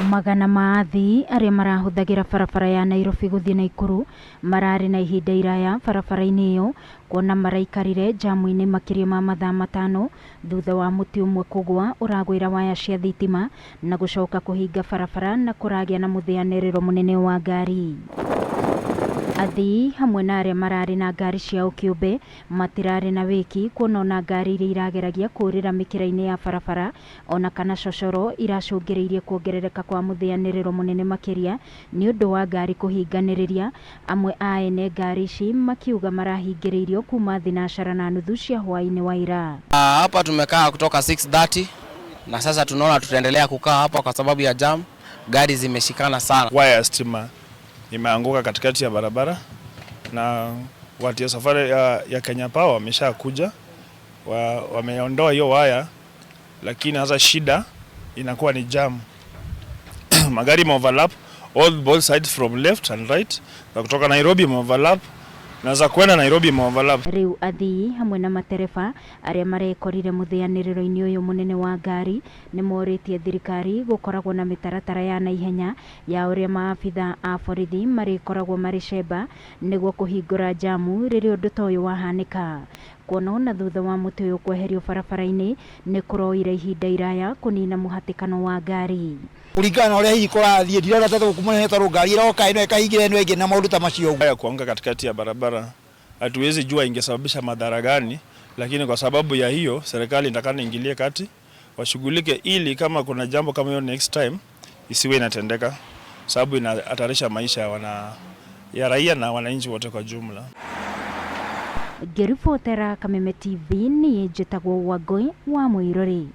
Magana ma athii arĩa marahũthagĩra barabara ya Nairobi gũthiĩ Naikuru mararĩ na ihinda iraya barabara-inĩ ĩyo kuona maraikarire njamu-inĩ makĩria ma mathaa matano thutha wa mũtĩ ũmwe kũgwa ũragwĩra waya cia thitima na gũcoka kũhinga barabara na kũragĩa na mũthĩanĩrĩro mũnene wa ngari. Athii hamwe na arĩa mararĩ na ngari ciao kĩũmbe matirarĩ na wĩki kuona ona ngari iria irageragia kũũrĩra mĩkĩra-inĩ ya barabara ona kana cocoro iracũngĩrĩirie kuongerereka kwa mũthĩanĩrĩro mũnene makĩria nĩ ũndũ wa ngari kũhinganĩrĩria, amwe a ene ngari ici makiuga marahingĩrĩirio kuma thinacara na nuthu cia hwaĩ-inĩ wa ira. Hapa tumekaa kutoka 6:30 na sasa tunaona tutaendelea kukaa hapa kwa sababu ya jam, gari zimeshikana sana. Waya ya stima imeanguka katikati ya barabara na watu ya safari ya Kenya Power wameshakuja wameondoa hiyo waya, lakini sasa shida inakuwa ni jam. Magari overlap all both sides from left and right, na kutoka Nairobi overlap na za kwenda Nairobi overlap. Rĩu athii hamwe na matereba arĩa marekorire mũthĩanĩrĩro-inĩ ũyũ mũnene wa ngari nĩ morĩtie thirikari gũkoragwo na mĩtaratara ya naihenya ya ũrĩa maabitha a borithi marĩkoragwo marĩ cemba nĩguo kũhingũra njamu rĩrĩa ũndũ ta ũyũ wahanĩka. Kuona ona thutha wa mũtĩ ũyũ kweherio barabara-inĩ nĩ kũroire ihinda iraya kũnina mũhatĩkano wa ngari. Kũringana na ũrĩa hihi kũrathiĩ, ndirona ta tũkũmũnene tondũ ngari ĩroka ĩno ĩkahingĩra ĩno ĩngĩ na maũndũ ta macio. Waya kuanguka katikati ya barabara, hatuwezi jua ingesababisha madhara gani, lakini kwa sababu ya hiyo serikali inatakana ingilie kati, washughulike ili kama kuna jambo kama hiyo next time isiwe inatendeka, sababu inahatarisha maisha ya raia na wananchi wote kwa jumla. Ngĩribotera Kameme TV, niĩ njĩtagwo Wangũi wa Mũirũrĩ.